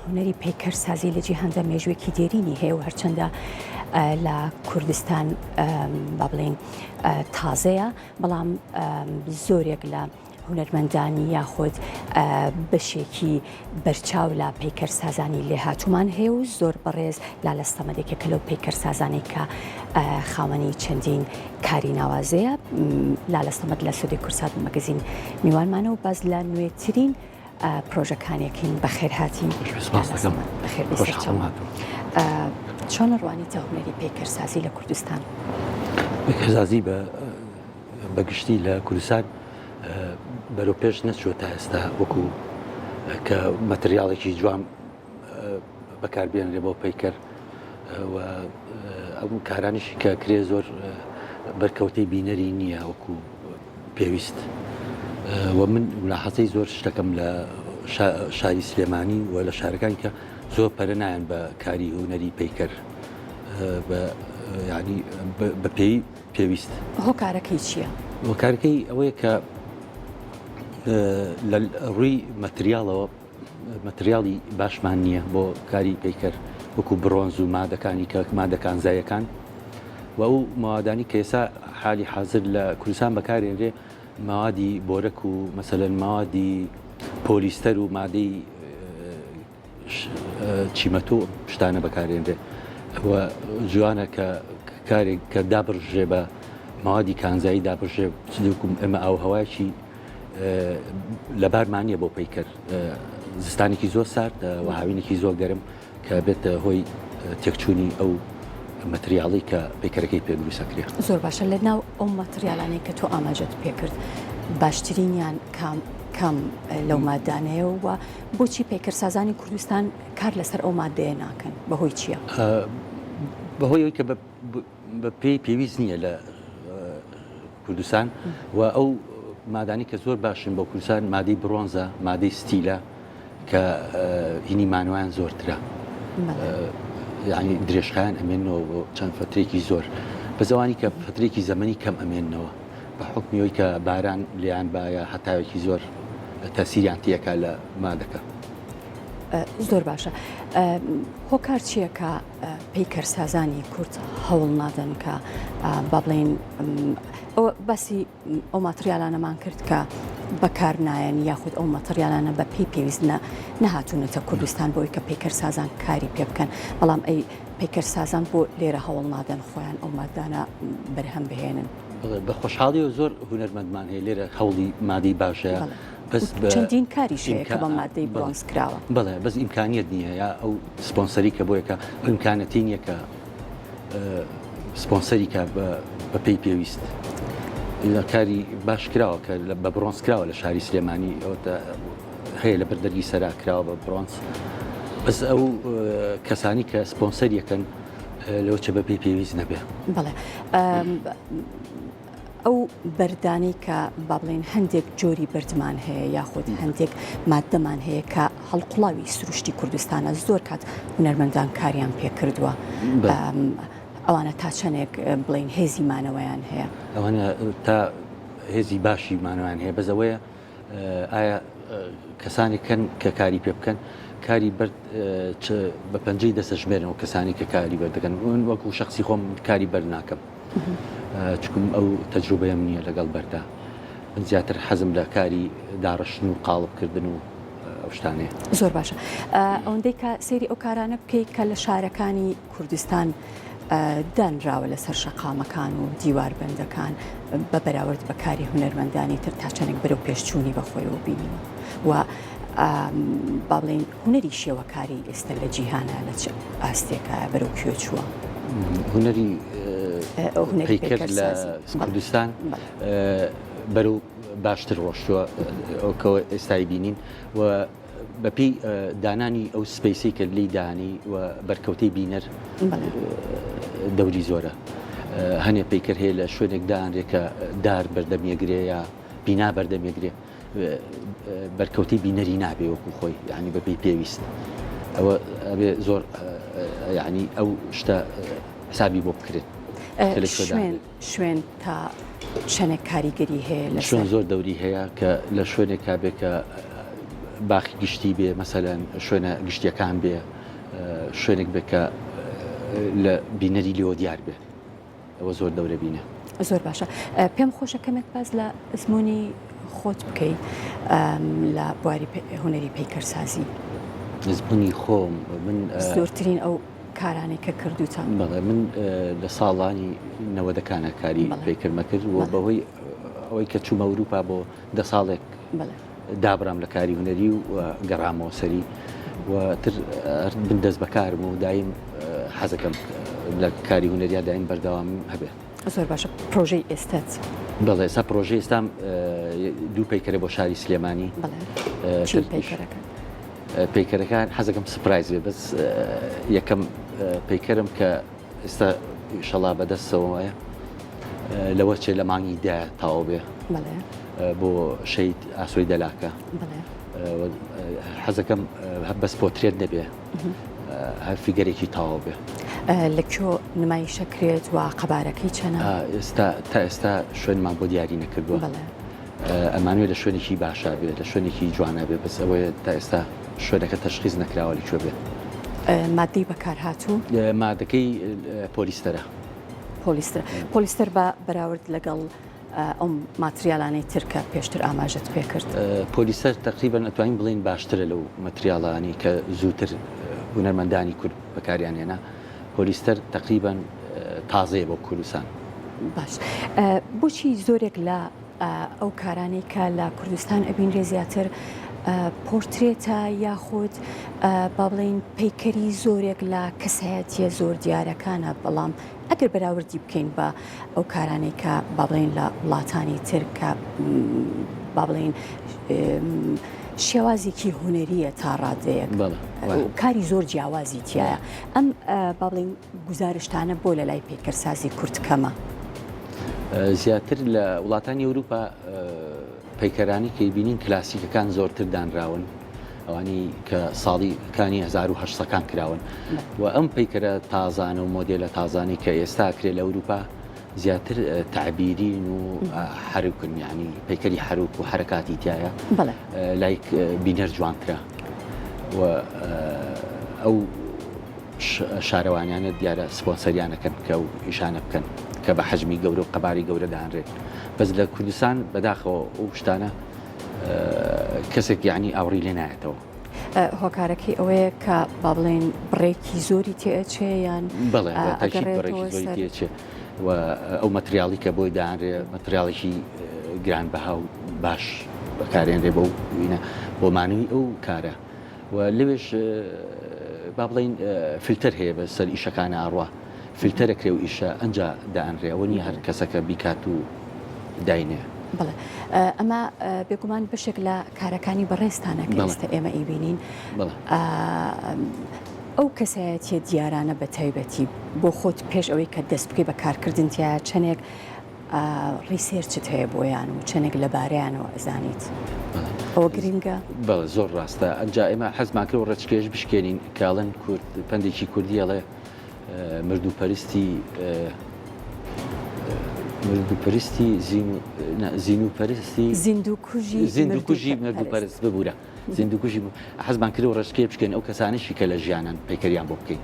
هونەری پەیکەرسازی لە جیهاندا مێژوویەکی دێرینی هەیە و هەرچەندە لە کوردستان با بڵێین تازەیە بەڵام زۆرێک لە هونەرمەندانی یاخود بەشێکی بەرچاو لە پەیکەرسازانی لێهاتوومان هەیە و زۆر بەڕێز لالە سەمەد یەکێکە لەو پەیکەرسازانەی کە خاوەنی چەندین کاری ناوازەیە. لالە سەمەد لە سۆدی کورسات مەگەزین میوانمانە و باس لە نوێترین پرۆژەکانێکین. بەخێرهاتی لالە سەمەد. بەخێر بێی سەرچاوم. چۆن ڕوانیتە هونەری پەیکەرسازی لە کوردستان؟ پەیکەرسازی بە بە گشتی لە کوردستان بەرەو پێش نەچووە تا ئێستا وەکو کە مەتریاڵێکی جوان بەکاربێنرێ بۆ پەیکەر و ئەو کارانیشی کە کرێ زۆر بەرکەوتەی بینەری نییە وەکو پێویست و من ملاحەزەی زۆر شتەکەم لە شاری سلێمانی و لە شارەکان کە زۆر پەرە نایەن بە کاری هونەری پەیکەر بە ینی بە پێی پێویست. هۆکارەکەی چییە؟ هۆکارەکەی ئەوەیە کە لە ڕووی مەتریاڵەوە مەتریاڵی باشمان نییە بۆ کاری پەیکەر وەکو بڕۆنز و مادەکانی کە مادە کانزایەکان و ئەو مەوادانی کە ئێستا حالی حازر لە کوردستان بەکارێنرێ مەوادی بۆرەک و مەسەلەن مەوادی پۆلیستەر و مادەی چیمەتۆ شتانە بەکارێنرێ و جوانە کە کارێک کە دابڕژێ بە مەوادی کانزایی دابڕژێ چ ئێمە ئاوهەوایەکی لەبارمان نییە بۆ پەیکەر زستانێکی زۆر سارد و هاوینێکی زۆر گەرم کە بێتە هۆی تێکچوونی ئەو مەتریاڵی کە پەیکەرەکەی پێ دروستەکرێ. زۆر باشە لە ناو ئەو مەتریالانەی کە تۆ ئاماژەت پێکرد باشترینیان کام کام لەو مادانەیە و بۆچی پەیکەرسازانی کوردستان کار لەسەر ئەو مادەیە ناکەن بەهۆی چییە؟ بەهۆی ئەوەی کە بە پێی پێویست نییە لە کوردستان و ئەو مادانی کە زۆر باشن بۆ کوردستان مادەی برۆنزە مادەی ستیلە کە هینی مانوان زۆرترە یعنی درێژخایەن ئەمێنەوە بۆ چەند فترێکی زۆر بەزەوانی کە فترێکی زەمەنی کەم ئەمێنەوە بە حکمی ئەوی کە باران لیان باە هەتاوێکی زۆر تەسیریان تیەکە لە مادەکە زۆر باشە هۆکار چییە کە پەیکەرسازانی کورد هەوڵ نادەن کە با بڵێین ئەوە باسی ئەو ماتریالانەمان کرد کە بەکار نایەن یاخود ئەو ماتریالانە بە پێی پێویست نە نەهاتوونەتە کوردستان بۆی کە پەیکەرسازان کاری پێ بکەن بەڵام ئەی پەیکەرسازان بۆ لێرە هەوڵ نادەن خۆیان ئەو مادانە بەرهەم بهێنن؟ بە خۆشحاڵیەوە زۆر هونەرمەندمان هەیە لێرە هەوڵی مادەی باشەیە بەس چەندین کاریش هەیە کە بە مادەی برۆنز کراوە. بەڵێ بەس ئیمکانیەت نییە یا ئەو سپۆنسەری کە بۆیەکە ئەو ئیمکانەتی نییە کە سپۆنسەری کە بە پێی پێویست لە کاری باش کراوە کە بە برۆنز کراوە لە شاری سلێمانی ئەوەتە هەیە لە بەردەرگی سەرا کراوە بە برۆنز بەس ئەو کەسانی کە سپۆنسەریەکەن لەوە چە بە پێی پێویست نەبێ. بەڵێ ئەو بەردانەی کە با بڵێین هەندێک جۆری بەردمان هەیە یاخود هەندێک ماددەمان هەیە کە هەڵقوڵاوی سروشتی کوردستانە زۆر کات هونەرمەندان کاریان پێکردووە ئەوانە تا چەندێک بڵین هێزی مانەوەیان هەیە؟ ئەوانە تا هێزی باشی مانەوەیان هەیە بەس ئەوەیە ئایا کەسانێک کەن کە کاری پێ بکەن کاری بەرد بە پەنجەی دەستە ژمێرن و کەسانی کە کاری بەرد دەکەن من وەکو شخصی خۆم کاری بەرد ناکەم چکم ئەو تەجروبەیەم نییە لەگەڵ بەردا من زیاتر حەزم لە کاری داڕشتن و قاڵبکردن و ئەو شتانەیە. زۆر باشە ئەوەندەی کە سەیری ئەو کارانە بکەیت کە لە شارەکانی کوردستان دانراوە لەسەر شەقامەکان و دیواربەندەکان بە بەراورد بە کاری هونەرمەندانی تر تا چەندێک بەرەو پێشچوونی بەخۆیەوە بینیوە و با بڵێین هونەری شێوەکاری ئێستا لە جیهانە لە چ ئاستێکە بەرەو کوێ چووە؟ هونەری پەیکەر لە کوردستان بەرەو باشتر ڕۆشتووە ئەوکەوە ئێستای بینین و بەپێی دانانی ئەو space ەی کە لێی دانی و بەرکەوتەی بینەر دەوری زۆرە. هەنێ پەیکەر هەیە لە شوێنێک دانرێ کە دار بەردەمیەگرێ یا بینا بەردەمیەگرێ بەرکەوتەی بینەری نابێ وەکو خۆی یعنی بەپێی پێویست ئەوە ئەبێ زۆر یعنی ئەو شتە حسابی بۆ بکرێت شوێن شوێن تا چەنێک کاریگەری هەیە لە شوێن زۆر دەوری هەیە کە لە شوێنێکا بێ کە. باخی گشتی بێ مەسەلەن شوێنە گشتیەکان بێ شوێنێک بێ کە لە بینەری لێوە دیار بێ ئەوە زۆر دەورە بینە. زۆر باشە پێم خۆشە کەمێک باس لە ئەزموونی خۆت بکەی لە بواری هونەری پەیکەرسازی. ئەزموونی خۆم من زۆرترین ئەو کارانەی کە کردوتە. بەڵێ من لە ساڵانی نەوەدەکانە کاری پەیکەرمە کرد و بەهۆی ئەوەی کە چوومە ئەوروپا بۆ دە ساڵێک دابرام لە کاری هونەری و گەڕامەوە سەری و تر من دەست بەکارم و دایم حەزەکەم لە کاری هونەریا دایم بەردەوام هەبێ. زۆر باشە پرۆژەی ئێستات؟ بەڵێ ئێستا پرۆژەی ئێستام دوو پەیکەرە بۆ شاری سلێمانی. بەڵێ چین پەیکەرەکان؟ پەیکەرەکان حەزەکەم surprise بێ بەس یەکەم پەیکەرم کە ئێستا ئیشەڵا بەدەستەوەیە لەوە چێ لە مانگی دە تەواو بێ بۆ شەید ئاسۆی دەلاکە حەزەکەم بەس پۆترێت نەبێ هەر فیگەرێکی تەواو بێ. لە کوێ نمایشە کرێت و قەبارەکەی چەنە؟ ئێستا تا ئێستا شوێنمان بۆ دیاری نەکردووە. ئەمانوێ لە شوێنێکی باشا بێ لە شوێنێکی جوانە بێ بەس ئەوەیە تا ئێستا شوێنەکە تەشخیس نەکراوە لە کوێ بێ. مادەی بەکارهاتوو؟ مادەکەی پۆلیستەرە. پۆلیستەر پۆلیستەر بە بەراورد لەگەڵ ئەو ماتریالانەی تر کە پێشتر ئاماژەت پێکرد؟ پۆلیستەر تەقریبەن ئەتوانین بڵێین باشترە لەو مەتریاڵانەی کە زووتر هونەرمەندانی کورد بەکاریان هێنا. پۆلیستەر تەقریبەن تازەیە بۆ کوردستان. باش بۆچی زۆرێک لە ئەو کارانەی کە لە کوردستان ئەبینرێ زیاتر پۆرترێتە یاخود با بڵێین پەیکەری زۆرێک لە کەسایەتیە زۆر دیارەکانە بەڵام ئەگەر بەراوردی بکەین بە ئەو کارانەی کە با بڵێین لە وڵاتانی تر کە با بڵێین شێوازێکی هونەریە تا ڕادەیەک کاری زۆر جیاوازی تایە ئەم با بڵێین گوزارشتانە بۆ لە لای پەیکەرسازی کورد کەمە؟ زیاتر لە وڵاتانی ئەوروپا پەیکەرانی کە بینین کلاسیکەکان زۆرتر دانراون ئەوانی کە ساڵی کانی 1970 کان کراون و ئەم پەیکەرە تازانە و مۆدێلە تازانی کە ئێستا کرێ لە ئەوروپا زیاتر تەعبیرین و حەروکن یعنی پەیکەری حەروک و حرەکاتی تایە لایک بینەر جوانترە و ئەو شارەوانیانە دیارە سپۆنسەریانەکەن کە و ئیشانە بکەن کە بە حەجمی گەورە و قەباری گەورە دانرێت بەس لە کوردستان بەداخەوە ئەو شتانە کەسێک یعنی ئاوڕی لێ نایەتەوە. هۆکارەکەی ئەوەیە کە با بڵێین بڕێکی زۆری تێئەچێ یان بەڵێ تاکید بڕێکی زۆری تێئەچێ و ئەو مەتریاڵی کە بۆی دانرێ مەتریاڵێکی گرانبەها و باش بەکارێنرێ بۆ وینە بۆ مانەوەی ئەو کارە و لەوێش با بڵین فلتەر هەیە بە سەر ئیشەکانە ئەڕوا فلتەرە کرێ و ئیشە ئەنجا دائەنرێ ئەوە نییە هەر کەسەکە بیکات و داینێ. بەڵێ ئەمە بێگومان بەشێک لە کارەکانی بەڕێزتانە کە ئێستا ئێمە ئەیبینین. ئەو کەسایەتیە دیارانە بە تایبەتی بۆ خۆت پێش ئەوەی کە دەست بکەی بە کارکردن تیایا چەندێک research ت هەیە بۆیان و چەندێک لەبارەیانەوە ئەزانیت ئەوە گرنگە؟ بەڵێ زۆر ڕاستە ئەنجا ئێمە حەزمان کرد و ڕێچکەیەش بشکێنین کە ئەڵێن کورد پەندێکی کوردی ئەڵێ مردووپەرستی مردووپەرستی زیندووپەرستی زیندووکوژی زیندووکوژی مردووپەرست ببوورە زیندووکوژی حەزمان کرد و ڕێچکەیە بشکێن ئەو کەسانەشی کە لە ژیانان پەیکەریان بۆ بکەین.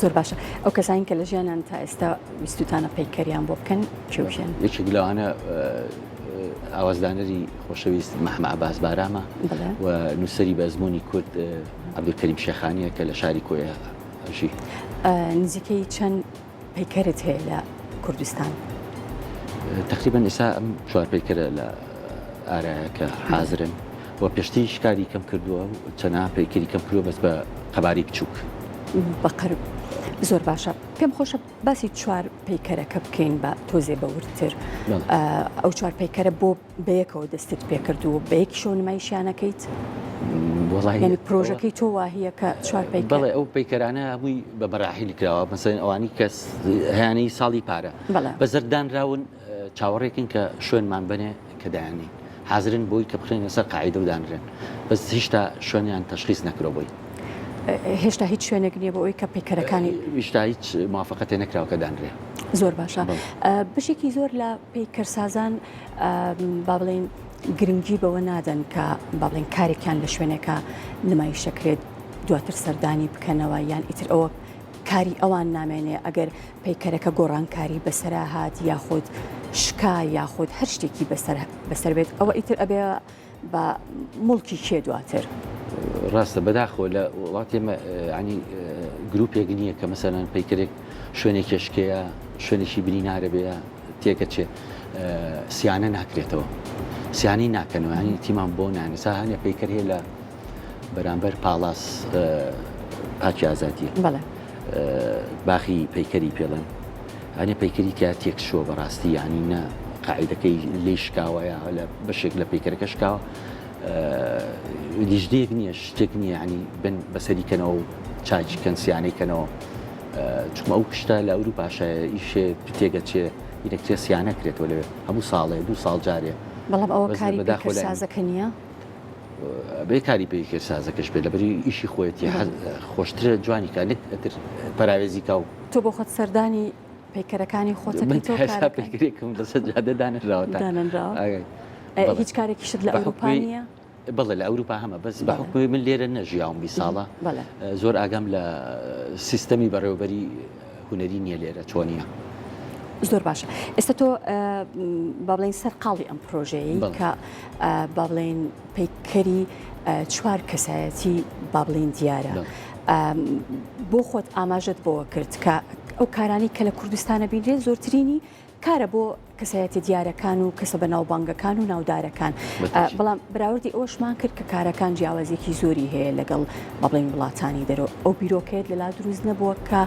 زۆر باشە ئەو کەسانی کە لە ژیانان تا ئێستا ویستوتانە پەیکەریان بۆ بکەن کێ و کێن؟ یەکێک لەوانە ئاوازدانەری خۆشەویست مەحمە عەباس بارامە و نووسەری بە ئەزموونی کورد عەبدولکەریم شێخانییە کە لە شاری کۆیە ئەژی. نزیکەی چەند پەیکەرت هەیە لە کوردستان؟ تەقریبەن ئێستا ئەم چوار پەیکەرە لە ئارایە کە حازرن و پێشتریش کاری کەم کردووە و چەنەها پەیکەری کەم کردووە بەس بە قەبارەی بچووک. بەقەر زۆر باشە پێم خۆشە باسی چوار پەیکەرەکە بکەین بە تۆزێ بە وردتر ئەو چوار پەیکەرە بۆ بەیەکەوە دەستت پێکرد و بەیەکیشەوە نمایشیان ئەکەیت؟ وەڵای یانی پرۆژەکەی تۆ واهیە کە چوار پەیکەر بەڵێ ئەو پەیکەرانە هەمووی بە مەراحیل کراوە مەسەلەن ئەوانی کە هەیانەی ساڵی پارە بەڵێ. بە زەرد دانراون چاوەڕێکن کە شوێنمان بەنێ کە دایاننین حازرن بۆی کە بخرێنە سەر قاعیدە و دانرێن بەس هیشتا شوێنیان تەشخیس نەکرۆ بۆی. هێشتا هیچ شوێنێک نییە بۆ ئەوەی کە پەیکەرەکانی هیشتا هیچ موافقەتێ نەکراوە کە دانرێ. زۆر باشە بەشێکی زۆر لە پەیکەرسازان با بڵێین. گرنگی بەوە نادەن کە با بڵێین کارێکیان لە شوێنێکا نمایشەکرێت دواتر سەردانی بکەنەوە یان ئیتر ئەوە کاری ئەوان نامێنێ ئەگەر پەیکەرەکە گۆڕانکاری بەسەرا هات یاخود شکا یاخود هەر شتێکی بەسەر بەسەر بێت ئەوە ئیتر ئەبێ بە موڵکی کێ دواتر؟ ڕاستە بەداخەوە لە وڵاتی ئێمە ینی گروپێک نییە کە مەسەلەن پەیکەرێک شوێنێکی شکەیە شوێنێکی برینارە بێ تێکەچێ سیانە ناکرێتەوە سیانی ناکەنەوە ینی تیمان بۆ نانسا هەنێ پەیکەر هەیە لە بەرامبەر پاڵاس پارکی ئازادیە بەڵێ باخی پەیکەری پێڵێن هەنێ پەیکەری تیا تێکچووە بەڕاستی یانی نە قاعدەکەی لی شکاوە یا لە بەشێک لە پەیکەرەکە شکاوە لیژدەیەک نییە شتێک نییە ینی بن بەسەری کەنەوە و چاکی کەن سیانەی کەنەوە چونکە ئەو شتە لە ئەوروپاشە ئیشێ تێگەچێ ئیرەکرێ سیانە کرێتەوە لەوێ هەموو ساڵێ دوو ساڵ جارێ بەڵام ئەوە کاری پەیکەرسازەکە نییە؟ بێ کاری پەیکەرسازەکەش بێت لەبەری ئیشی خۆیەتی خۆشترە جوانی کا نەک ئەتر پەراوێزی کا و تۆ بۆ خۆت سەردانی پەیکەرەکانی خۆتەکەی تۆ کارەکان پەیکەرێکم لەسەر جادە دانراوە دانراوە هیچ کارێکیشت لە ئەوروپا نییە؟ بەڵێ لە ئەوروپا هەمە بەس بە حکومی من لێرە نەژیاوم 20 ساڵە زۆر ئاگام لە سیستەمی بەڕێوەبەری هونەری نییە لێرە چۆنیە. زۆر باشە ئێستا تۆ با بڵێین سەرقاڵی ئەم پرۆژەیە کە با بڵێین پەیکەری چوار کەسایەتی با بڵێین دیارە بۆ خۆت ئاماژەت بۆوە کرد کە ئەو کارانەی کە لە کوردستانە بینرێت زۆرترینی کارە بۆ کەسایەتیە دیارەکان و کەسە بەناوبانگەکان و ناودارەکان بەڵام بەراوردی ئەوەشمان کرد کە کارەکان جیاوازیەکی زۆری هەیە لەگەڵ با بڵێین وڵاتانی دەرەوە ئەو بیرۆکەیەت لەلا دروست نەبووە کە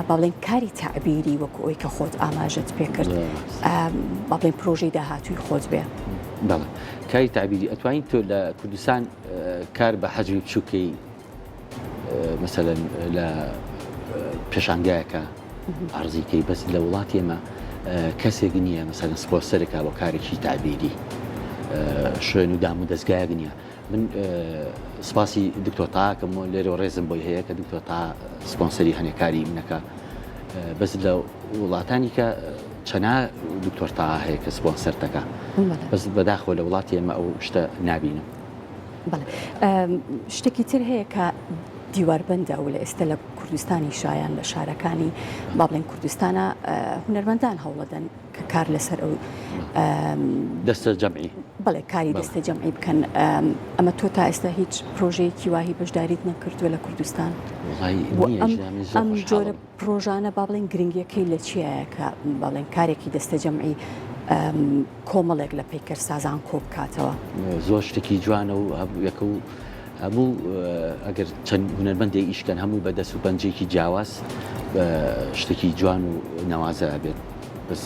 با بڵێین کاری تەعبیری وەکو ئەوی کە خۆت ئاماژەت پێکرد با بڵێین پرۆژەی داهاتووی خۆت بێ؟ بەڵێ کاری تەعبیری ئەتوانین تۆ لە کوردستان کار بە حەجمی بچووکەی مەسەلەن لە پێشانگایەکە عەرزی کەی بەس لە وڵاتی ئێمە کەسێک نییە مەسەلەن سپۆنسەرێکا بۆ کارێکی تەعبیری شوێن و دام و دەستگایەک نییە من سپاسی دکتۆر تاکەم و لێرەوە ڕێزم بۆی هەیە کە دکتۆر تا سپۆنسەری هەنێ کاری منەکە بەس لە وڵاتانی کە چەنا دکتۆر تا هەیە کە سپۆنسەر دەکا بەس بەداخەوە لە وڵاتی ئێمە ئەو شتە نابینم. بەڵێ شتێکی تر هەیە کە دیواربەندە و لە ئێستا لە کوردستانی شایان لە شارەکانی با بڵێن کوردستانە هونەرمەندان هەوڵەدەن کە کار لەسەر ئەو دەستە جەمعی بەڵێ کاری دەستە جەمعی بکەن ئەمە تۆ تا ئێستا هیچ پرۆژەیەکی واهی بەشداریت نەکردووە لە کوردستان ئەم جۆرە پرۆژانە با بڵێن گرنگیەکەی لە چیایە کە بەڵێن کارێکی دەستە جەمعی کۆمەڵێک لە پەیکەرسازان کۆبکاتەوە. زۆر شتێکی جوانە و یەکە و هەموو ئەگەر چەند هونەرمەندێک ئیش کەن هەموو بە دەست و پەنجەیەکی جیاواز شتێکی جوان و نەوازە ئەبێت بەس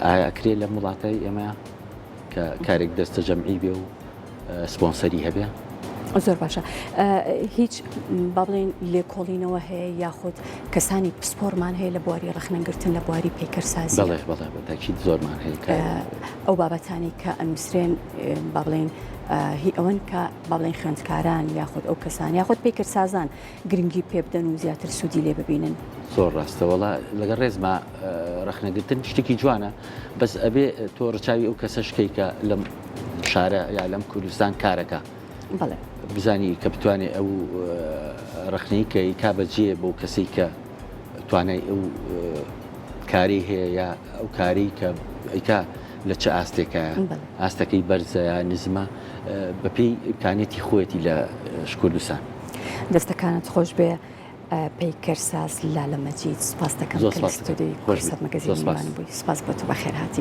ئایا ئەکرێ لەم وڵاتای ئێمە کە کارێک دەستە جەمعی بێ و سپۆنسەری هەبێ؟ زۆر باشە هیچ با بڵێین لێکۆڵینەوە هەیە یاخود کەسانی پسپۆرمان هەیە لە بواری ڕەخنەگرتن لە بواری پەیکەرسازی؟ بەڵێ بەڵێ بە تاکید زۆرمان هەیە کە ئەو بابەتانەی کە ئەنووسرێن با بڵێین هی ئەوەن کە با بڵێین خوێندکاران یاخود ئەو کەسان یاخود پەیکەرسازان گرنگی پێ بدەن و زیاتر سوودی لێ ببینن. زۆر ڕاستە وەڵا لەگەڵ ڕێزما ڕەخنەگرتن شتێکی جوانە بەس ئەبێ تۆ ڕچاوی ئەو کەسەش کەی کە لەم شارە یا لەم کوردستان کارەکە بەڵێ بزانی کە بتوانێ ئەو ڕەخنەی کە ئیکا بەجێ بۆ کەسەی کە توانای ئەو کاری هەیە یا ئەو کاری کە ئەیکا لە چ ئاستێکە ئاستەکەی بەرزە یا نزمە بەپێی ئیمکانیەتی خۆیەتی لە کوردستان. دەستەکانت خۆش بێ پەیکەرساز لالە مەجید سوپاس دەکەم کە لە ستۆدیۆی کوردسات مەگەزین میوانم بووی سوپاس بۆ تۆ بەخێرهاتی.